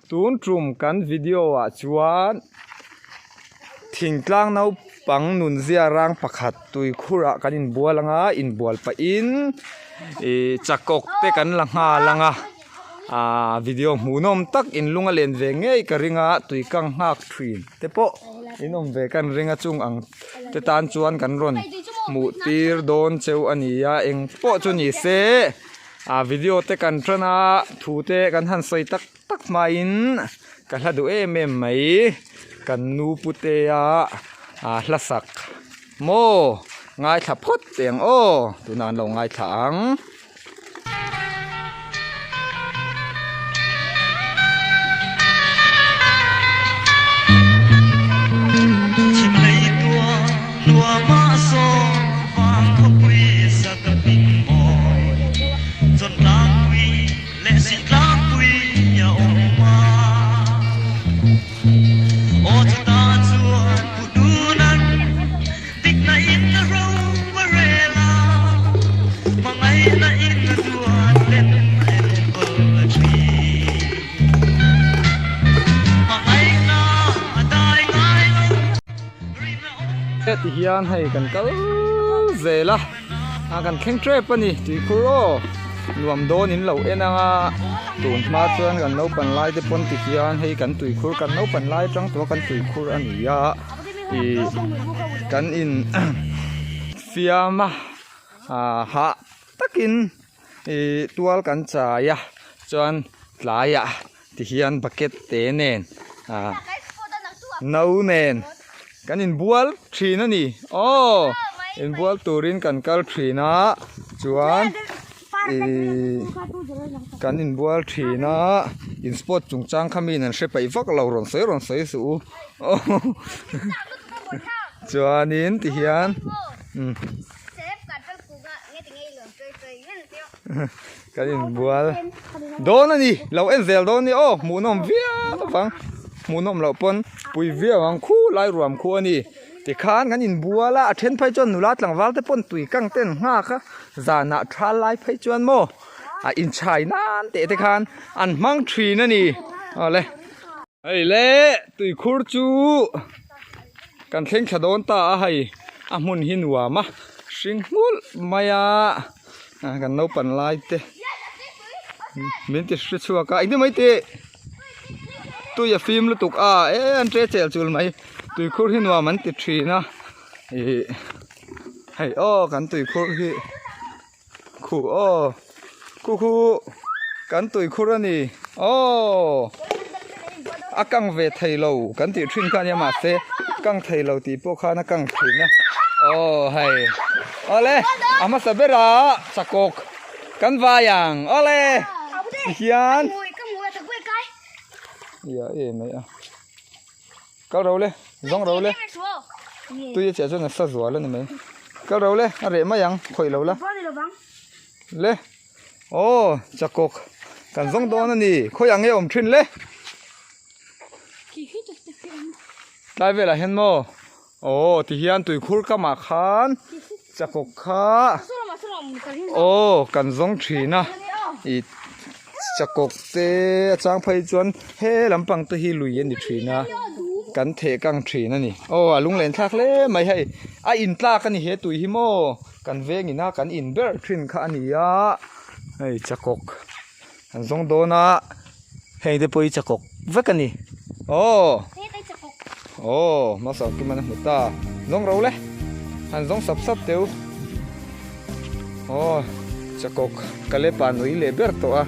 Tun tum kan video ah chuan thingtlang naupang nun zia rang pakhat tuikhur ah kan inbual anga inbual pahin ih chakawk te kan la nghal anga ah video hmuhnawm tak in lung a len ve ngei ka ring a tui kang nghak thin te pawh in awm ve kan ring a chung ang te tan chuan kan rawn hmuh tir dawn cheu a ni a eng pawh chu ni se ah video te kan tan a thu te kan han sawi tak tak hmain ka hla duh em em mai kan nu pute a ah hla sak maw ngaithla phawt teh ang aw tunah an lo ngaithla ang. Ti hian hei kan kal zel a a kan thleng tep a ni tuikhur aw nuam dawn in lo en anga tun hma chuan kan naupan lai te pawn ti hian hei kan tuikhur kan naupan lai atang tawh a kan tuikhur a ni a. Ih kan in fiam a ah hah takin ih tual kan chai a chuan tlaiah tihian bucket te nen ah no nen kan inbual thin a ni aw inbual turin kan kal thin a chuan ih kan inbual thin a in sport chungchang kha mi in an hre peih vak lo rawn sawi rawn sawi suh u. Chuanin ti hian kan inbual dawn a ni lo en zel dawn a ni aw hmuhnawm viau vang hmuhnawm loh pawn pui viau ang khu lai ruam khu a ni tikhan kan inbual a a then phei chuan nula tlangval te pawn tui kang te an nghak a zanah thal lai phei chuan maw a inchhai nan teh te khan an hmang thin a ni awle. Hei le tuikhur chu kan thleng thla dawn ta a hei a hmun hi nuam a hring hmulh mai a kan naupan lai te min ti hre chhuak a engtin mai tih tui a fim lutuk a e an tle chel chul mai tuikhur hi nuam an ti thin a ih hei aw kan tuikhur hi. Khu aw khu khu kan tuikhur a ni aw a kang ve thei lo kan tih thin kha ania mahse kang thei lo tih pawh khan a kang thin a aw hei awle a hmasa berah chakawk kan vai ang awle tihian ia em mai a kal ro le zawng ro le tui a chiah chuan a sa zual a ni mai kal ro le a reh mai ang khawih lo la le aw chakawk kan zawng dawn a ni khawi ang nge awm thin le tlai velah hian maw aw tihian tuikhur kamah khan chakawk kha aw kan zawng thin a ih chakawk te a chang phei chuan he lampang te hi lui a ni thin a kan theh kang thin a ni aw a lunglen thlak hle mai hei a in tlak a ni he tui hi maw kan veng in a kan in ber thin kha a ni a hei chakawk an zawng dawn a heng te pawh hi chakawk vek a ni aw aw hmasa kim an hmu ta zawng ro le han zawng sap sap teu aw chakawk ka le pa nui leh ber tawh a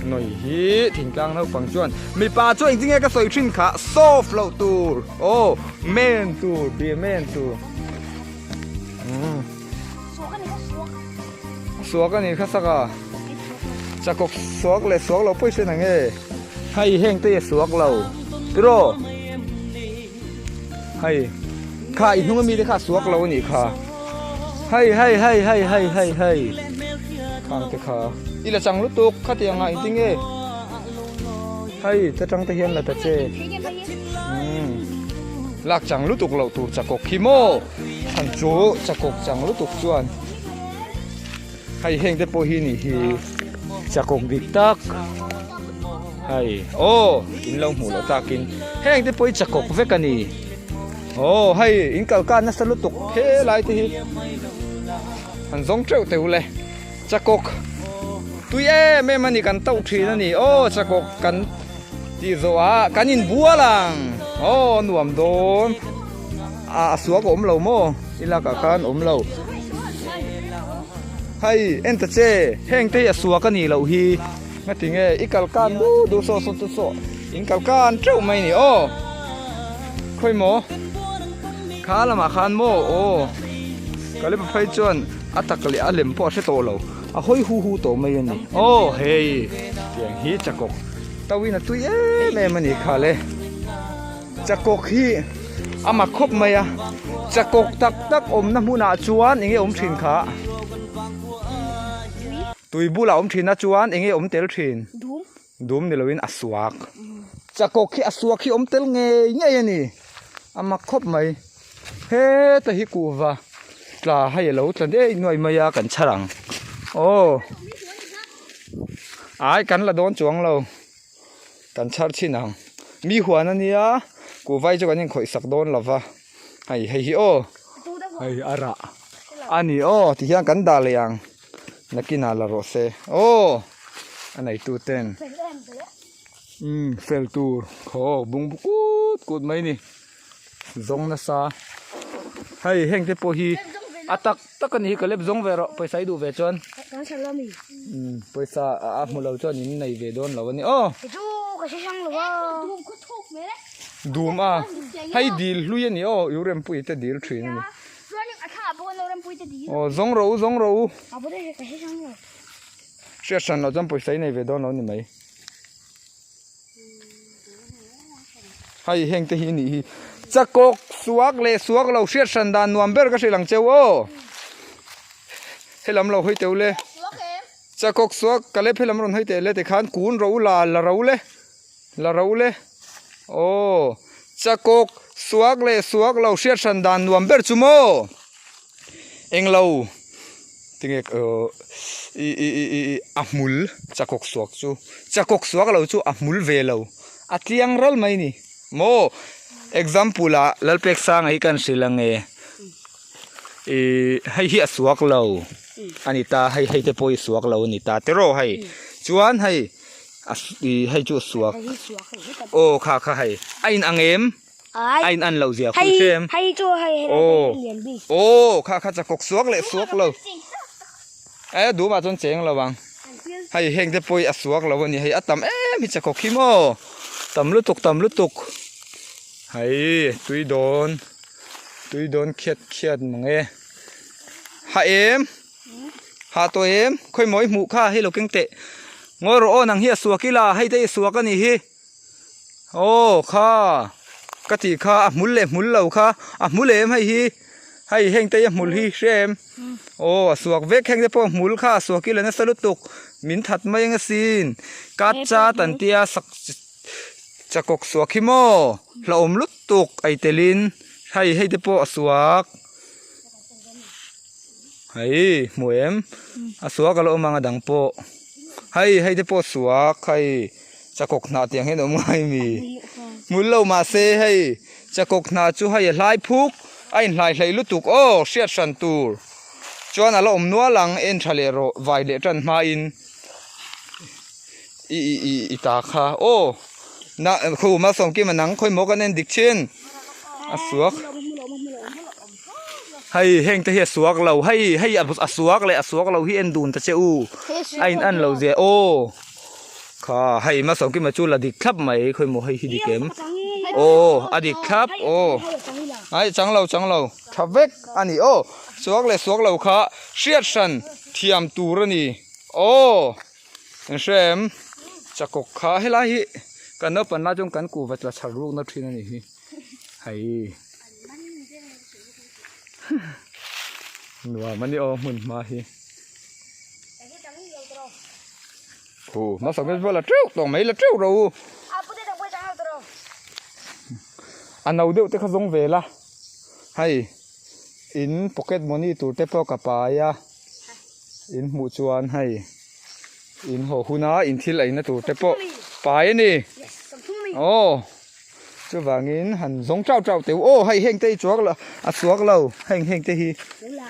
noi hi thingtlang naupang chuan mipa chu engtin nge ka sawi thin kha soft loh tur aw men tur be men tur umm. Suak a ni kha sak a chakawk suak leh suak lo pawh i hre na nge hei heng te hi a suak lo tiraw hei kha i hnung ami te kha a suak lo a nih kha hei hei hei hei hei hei hei khang te kha i la chang lutuk khatiang ah engtin nge hei ta tang te hian la ta che umm lak chang lutuk loh tur chakawk hi maw. Chhan chu chakawk chang lutuk chuan hei heng te pawh hi nih hi chakawk dik tak. Hei aw in lo hmuh loh takin heng te pawh hi chakawk vek a ni. Aw hei in kal kan nasa lutuk helai te hi an zawng teuh teuh le chakawk tui em em a ni kan tauh thin a ni aw chakawk kan tih zawh ah kan inbual ang aw nuam dawn a suak a awm lo maw i lakah khan awm lo hei en ta che heng te hi a suak a nih loh hi. Nga ti nge i kal kan du du saw saw chu saw in kal kan teuh mai ni aw khawi maw kha lamah khan maw aw kalipa phei chuan a tak leh a lem pawh a hre tawh lo a hawi hu hu tawh mai a ni aw hei tiang hi chakawk tawin a tui em em a ni kha le chakawk hi a mak khawp mai a chakawk tak tak awmna hmunah chuan eng nge awm thin kha. Tui bulah awm thin a chuan enge awm tel thin? Dum. Dum ni loin a suak. Chakawk hi a suak hi awm tel ngei ngei a ni. A mak khawp mai. Heta hi kuhva tla hei a lo tla daih nuai mai a kan chhar ang. Aw. Ai kan la dawn chuang lo. Kan chhar chhin ang. Mi huan a nia kuhva hi chu kan inkhawih sak dawn lo va. Hei hei hi aw. Hei a rah a ni aw tihian kan dah leh ang. Nakinah la rawh se aw a neitu ten umm fel tur khaw bung bu kut kut mai ni zawng nasa hei heng te pawh hi a tak tak a ni hi ka lep zawng ve rawh pawisa i duh ve chuan umm pawisa a hmu lo chuan in nei ve dawn lo a ni aw dum a hei dil hlui a ni aw u rempuii te dil thin a ni. Aw zawng rawh u zawng rawh u. Hriat hran loh chuan pawisa i nei ve dawn lo ni mai. Hei heng te hi a nih hi. Chakawk suak leh suak lo hriat hran dan nuam ber ka hrilh ang cheu aw. Helam lo hawi teuh le. Chakawk suak ka lep helam rawn hawi teh le tikhan kun ro la la ro le. La ro le. Aw. Chakawk suak leh suak lo hriat hran dan nuam ber chu maw? Englo. Tinge i i i i a hmul chakawk suak chu. Chakawk suak lo chu a hmul ve lo. A tliang ral mai ni. Maw? Example ah Lalpeksanga hi kan hrilh ang e. I hei hi a suak lo a ni ta. Hei hei te pawh hi suak lo a ni ta tiraw hei. Chuan hei. A i hei chu a suak. Hei hi suak hei hi Aw kha kha hei. A in ang em? Ai. A in an loh zia Hei khui hrem. hei chu hei hei Aw. hei lian bik. Aw kha kha chakawk suak leh suak lo. E dum ah chuan cheng lo ang. Hei heng te pawh hi a suak lo a ni. Hei a tam em hi chakawk hi maw. Tam lutuk tam lutuk. Hei tui dawn. Tui dawn khiat khiat mang e. Ha em. Ha tawh em khawi mawi hmuh kha hei lo keng teh ngawi rawh aw nang hi a suak ila hei te i suak a nih hi aw kha ka tih kha a hmul leh hmul lo kha a hmul em hei hi hei heng te hi a hmul hi hre em aw a suak vek heng te pawh a hmul kha a suak ila nasa lutuk min that mai ang asin kat chat an tia sak chakawk suak hi maw hlauhawm lutuk ei telin hei hei te pawh a suak. Hei hmu em a suak a lo awm ang a dang pawh hei hei te pawh suak hei chakawk hnah tiang hian a awm ngai mi hmul lo mahse hei chakawk hnah chu hei a hlai phuk a inhlai hleih lutuk aw hriat hran tur chuan a la awm nual ang en tha leh rawh vai leh tan hmain i i i i ta kha aw na khuma sawmkima nang khawi maw kan en dik thin a suak. Hei heng te hi a suak lo hei hei a suak leh a suak lo hi en dun ta che u a in an lo zia aw kha hei Masawmkima chu la dik thlap mai khawi maw hei hi dik em aw a dik thlap aw ai chang lo chang lo tha vek a ni aw suak leh suak lo kha hriat hran thiam tur a ni aw in hre em chakawk kha helai hi kan naupang lai chuan kan kuhva tla chhar rukna thin a nih hi. Hei nuam a ni aw hmun hma hi hu hmasa ber pawh la teuh tawh mai la teuh rawh u a no deuh te kha zawng ve la hei in pocket money tur te pawh ka pai a in hmuh chuan hei in haw huna in thil eina tur te pawh. Pai a ni. Aw chuvangin han zawng chau chau teh u aw hei heng te hi chuak lo a suak lo heng heng te hi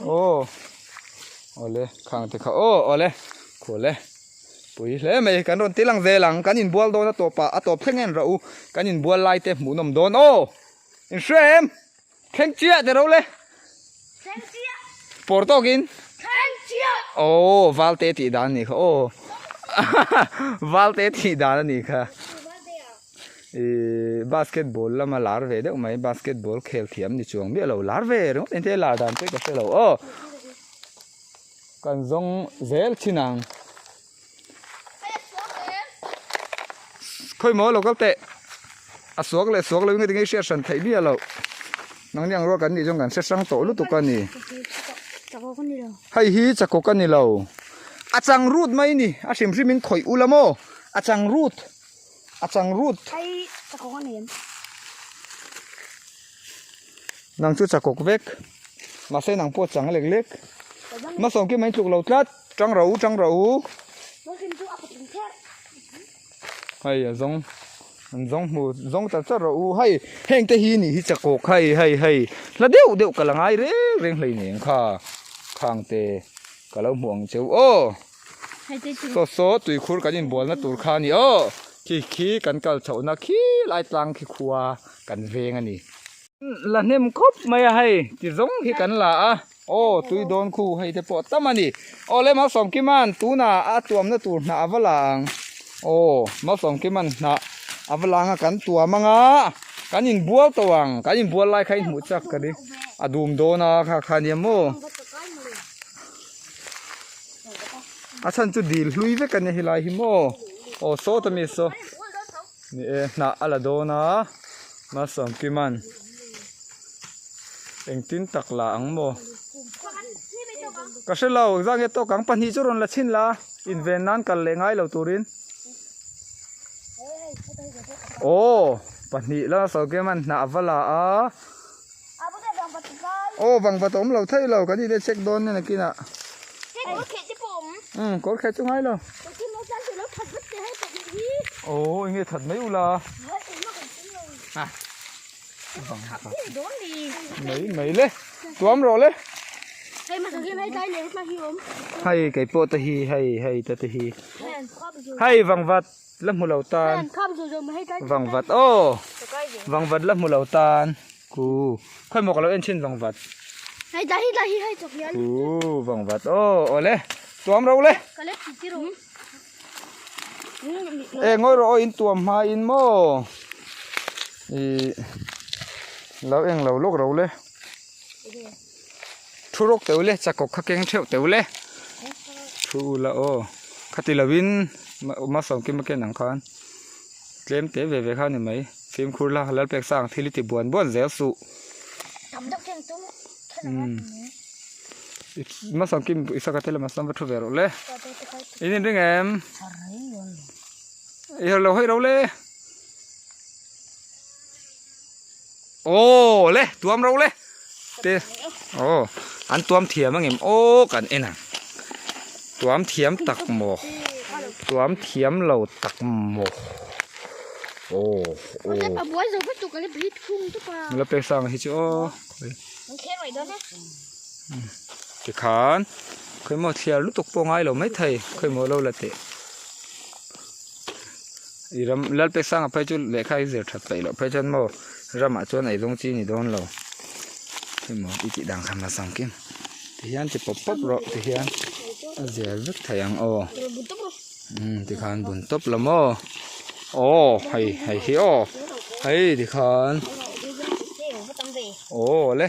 aw awle khang te kha aw awle khual e pui hle mai kan rawn ti lang zel ang kan inbual dawn a tawp ah a tawp thleng en rawh u kan inbual lai te hmuhnawm dawn aw inhre em Thleng chiah te ro le. Thleng chiah. Pawr tawkin. Thleng chiah. Aw valte tih dan anih kha aw. Valte tih dan anih kha. Ih basketball lama lar ve deuh mai basketball khel thiam ni chuang miah lo lar ve ringawt engte lar dan pawh ka hre lo aw. Kan zawng zel thin ang. Khawi maw lo kal teh a suak leh suak lo nge tinge i hriat hran theih miah loh nangni ang rual kan nih chuan kan hre hrang tawh lutuk a ni hei hi chakawk a ni lo a chang rut mai a ni a hrim hrim in khawih ula maw a chang rut a chang rut nang chu chakawk vek mahse nang pawh chang lek lek hmasawm kim a intluk lo tlat. Tang rawh u, tang rawh u. Hei a zawng, an zawng hmu, zawng char char rawh u. Hei, heng te hi nih hi chakawk hei hei hei. Hla deuh deuh ka la ngai reng reng hlei nen kha. Khang te ka lo hmu ang cheu aw. Saw saw tuikhur kan inbualna tur kha a ni aw. Khi khi kan kal chhohna khi lai tlang khi khua kan veng a ni. La hnem khawp mai a hei, ti zawng hi kan la a. Aw tui dawn khu hei te pawh tam a ni. Aw le Malsawmkima'n tunah a tuamna tur hnah a va la ang. Aw Malsawmkima'n hnah a va la ang a kan tuam ang a, kan inbual tawh ang. Kan inbual lai kha i hmuh chak ka ni. A dum dawn a kha kha nia maw. A chhan chu dil hlui vek a nia helai hi maw. Aw sawta mi saw. Ni e hnah a la dawn a Malsawmkima'n. Engtin tak la ang maw? Ka hre lo, zang nge tawk ang pahnih chu rawn la chhin la, inven nan kal leh ngai lo turin. Aw, pahnih la Sawrkem an hnah a va la a. Aw, vangvat a awm lo thei lo, kan ineh check dawn nen akinah. Umm, kawr khet chu ngai lo. Aw, enge that mai ula. Mai mai le tuam rawh le hei kei pawh te hi hei hei te te hi hei vangvat la hmu lo tan vangvat aw vangvat la hmu lo tan ku khawi maw ka lo en thin vangvat ku vangvat aw awle tuam rawh le E ngawi rawh aw in tuam hma in maw ih lo eng lo lawk ro le thu rawk teuh le chakawk kha keng theuh teuh le thu ula aw khati lo in hmasawm kim a ken ang khan tlem te ve ve kha ni mai fimkhur la lalpek sang thil i ti buan buan zel suh. Hmasawm kim Isaka te lamah sawn va thu ve rawh le. In inring em? I lo hawi ro le. Aw le tuam ro le. Te aw an tuam thiam ang em aw kan en ang. Tuam thiam tak maw? Tuam thiam lo tak maw? Aw aw. La pek sang hi chu aw. Tikhan khawimaw thliar lutuk pawh ngai lo maithei khawimaw lo la teh i ram Lalpesanga phei chu lehkha hi zir that peih loh phei chuan maw ramah chuan ei zawng chi ni dawn lo khawimaw i tih dan kha hmasa ang kim tihian ti pawp pawp rawh tihian a zir vek thei ang aw umm tikhan bun tawp la maw aw hei hei hi aw hei tikhan. Aw le.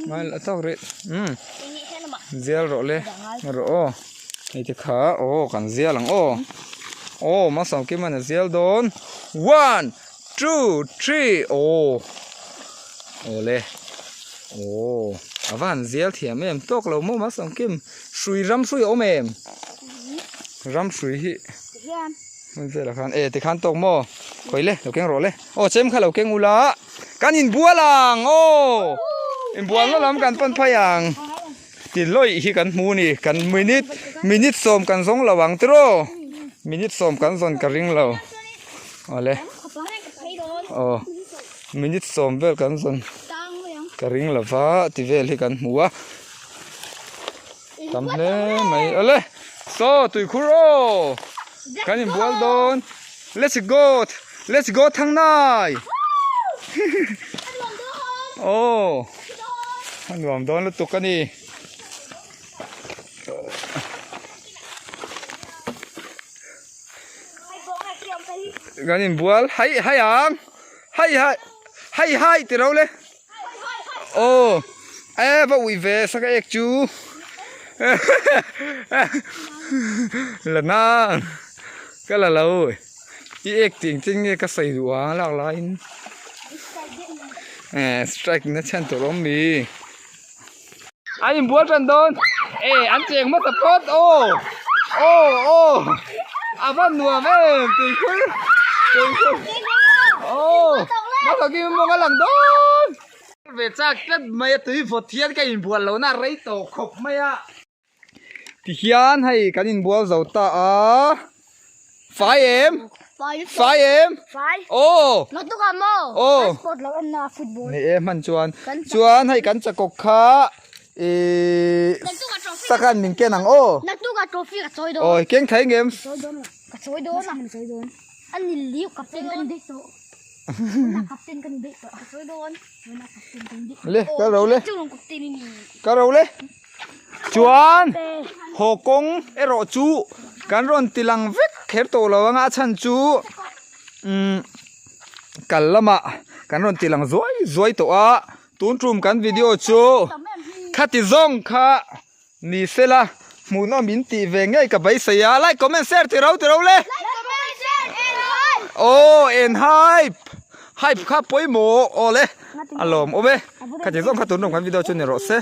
Ngai la tawk rih. Um. Zial rawh le. Rawh aw. Hei te kha aw kan zial ang aw. Aw Masawm Kiman a zial dawn. One, two, three aw. Aw le. Aw. A va han zial thiam em tawk lo maw Masawm Kim. Hrui ram hrui a awm em? Ram hrui hi. Hmun velah khan e tikhan tawk maw khawi le lo keng rawh le aw chem kha lo keng ula kan inbual ang aw inbualna lam kan pan phei ang ti lawih hi kan hmu a ni kan minute minute sawm kan zawng lo ang tiraw. Minute sawm kan zawn ka ring lo. Awle. Aw. Minute sawm vel kan zawn ka ring lo va ti vel hi kan hmu a. Tam hle mai. Awle. Saw tuikhur aw. Kan inbual dawn. Let's go. Let's go Thangnai. Aw. A nuam dawn lutuk a ni. Kan inbual hai hai ang hai hai hai hai ti ro le aw e va ui ve saka ek chu la nang ka la lo i ek ting ching nge ka sawi duh ang lak laiin e strike na chhan tur awm mi. An inbual tan dawn e an cheng hmasa phawt aw aw aw a va nuam em tuikhur tuikhur aw hmasa kim mawng a lang dawn ve chak tlat mai a tui vawt hian ka inbual lohna a rei tawh khawp mai a. Tihian hei kan inbual zo ta a, fai em? Fai em? Aw. Aw. Ni e hman chuan. Chuan hei kan chakawk kha ih sakan min ken ang aw. Aw keng thei ngem? Le ka ro le. Ka ro le. Chuan haw kawng erawh chu kan rawn ti lang vek kher tawh lo anga a chhan chu umm kal lamah kan rawn ti lang zuai zuai tawh a tun tum kan video chu khati zawng kha ni sela hmuhnawm in tih ve ngei ka beisei a like comment share ti ro ti ro le aw en hype hype kha pawimawh aw le a lawm awm e khati zawng kha tun tum kan video chu ni rawh se.